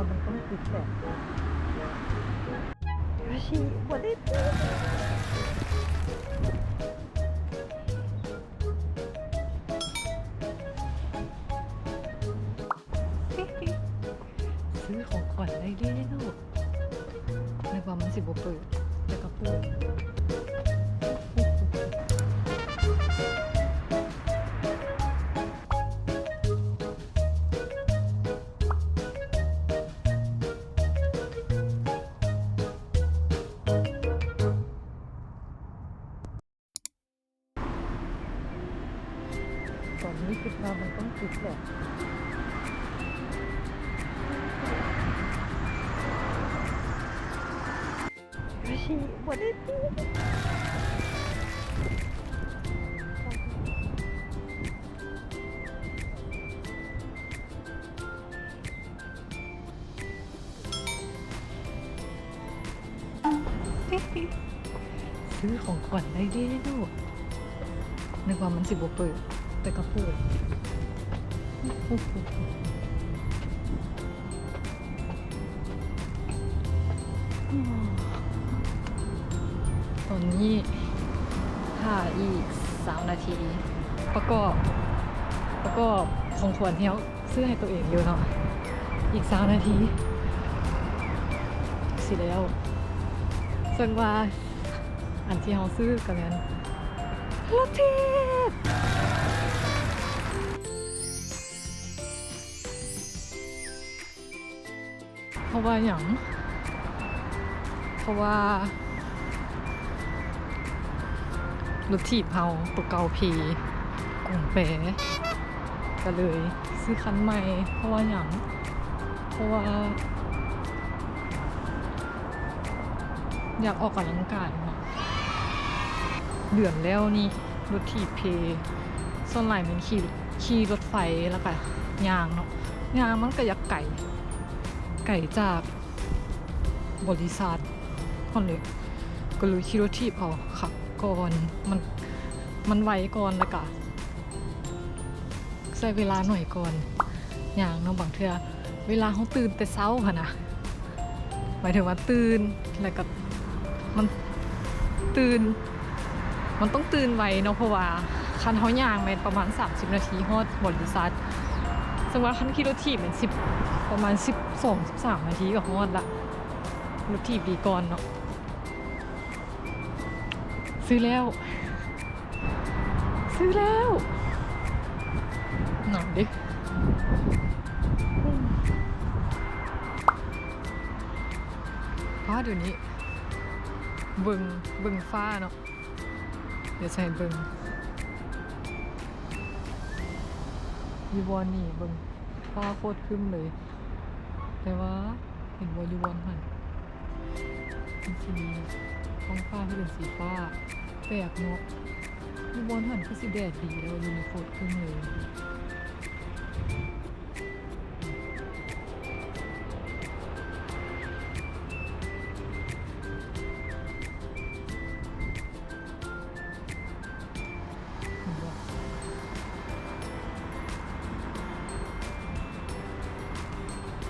ມັນຕ້ອງຕິດແບບ ໂຍຊິ ບໍ່ໄດ້ຕິດ. ຊື້ຂອງຂວັນໄດ້ແລ້ວ. ນຶກວ່າມັນຊິບໍ່ເປີດ ແຕ່ກໍເປີດ. ຕອນນີ້ຄິດວ່າມັນຕ້ອງຕິດແຫຼະ. ໂຍຊິ ບໍ່ໄດ້ຕິດ. ຊື້ຂອງຂວັນໄດ້ແລ້ວ. ນຶກວ່າມັນຊິບໍ່ເປີດ ແຕ່ກໍເປີດ. ຕອນນີ້ຖ້າອີກຊາວນາທີ ປະກອບ ປະກອບຂອງຂວັນທີ່ເຮົາ ຊື້ໃຫ້ຕົວເອງຢູ່ເນາະ. ອີກຊາວນາທີຊິແລ້ວ ເຊິ່ງວ່າອັນທີ່ເຮົາຊື້ກໍແມ່ນລົດຖີບ. ເພາະວ່າຫຍັງ? ເພາະວ່າ ລົດຖີບເຮົາໂຕເກົ່າເພ ກຸງແປ ກະເລີຍຊື້ຄັນໃໝ່. ເພາະວ່າຫຍັງ? ເພາະວ່າຢາກອອກກຳລັງກາຍເນາະ. ເດືອນແລ້ວນີ້ລົດຖີບເພ ສ່ວນຫຼາຍແມ່ນຂີ່ ຂີ່ລົດໄຟ ແລ້ວກະຍ່າງເນາະ. ຍ່າງມັນກະຢາກໄກ ໄກຈາກ ບໍລິສັດຫັ້ນເລີຍ ກໍເລີຍຂີ່ລົດຖີບເອົາຄັກກ່ອນ. ມັນ ມັນໄວກ່ອນ ແລ້ວກະໃຊ້ເວລາໜ້ອຍກ່ອນຍ່າງເນາະ. ບາງເທື່ອເວລາເຮົາຕື່ນແຕ່ເຊົ້າຫັ້ນນະ ໝາຍເຖິງວ່າຕື່ນ ແລ້ວກະມັນ ຕື່ນ ມັນຕ້ອງຕື່ນໄວເນາະ ເພາະວ່າຄັນເຮົາຍ່າງແມ່ນປະມານສາມສິບນາທີຮອດບໍລິສັດ. ເຊິ່ງວ່າຄັນຂີ່ລົດຖີບແມ່ນສິບ ປະມານສິບສອງ ສິບສາມນາທີກໍຮອດລະ. ລົດຖີບດີກ່ອນເນາະ. ຊື້ແລ້ວ ຊື້ແລ້ວ ໜາວເດ້. ຟ້າດຽວນີ້ ເບິ່ງ ເບິ່ງຟ້າເນາະ. ດຽວຊິໃຫ້ເບິ່ງ ຢູ່ບ່ອນນີ້ເບິ່ງ ຟ້າໂຄດຄຶ້ມເລີຍ. ແຕ່ວ່າເຫັນບໍ່ ຢູ່ບ່ອນຫັ້ນ ມັນຊິມີທ້ອງຟ້າທີ່ເປັນສີຟ້າ ແປກເນາະ. ຢູ່ບ່ອນຫັ້ນຄືຊິແດດດີ ແຕ່ວ່າຢູ່ນີ້ໂຄດຄຶ້ມເລີຍ. ເຫັນບໍ່?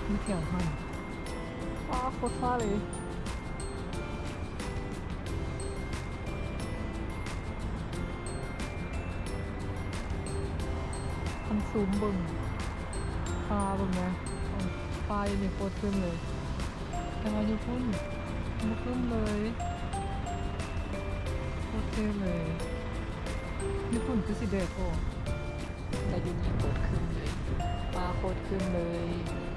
ມີແຖວຫັ້ນ ວ້າ ໂຄດຟ້າເລີຍ. ມັນຊູມເບິ່ງຟ້າເບິ່ງແດ່ ຟ້າຢູ່ນີ້ໂຄດຄຶ້ມເລີຍ. ແຕ່ວ່າຢູ່ພຸ້ນບໍ່ຄຶ້ມເລີຍ ໂຄດເທ່ເລີຍ. ຢູ່ພຸ້ນຄືຊິແດດອອກ ແຕ່ຢູ່ນີ້ໂຄດຄຶ້ມເລີຍ ຟ້າໂຄດຄຶ້ມເລີຍ.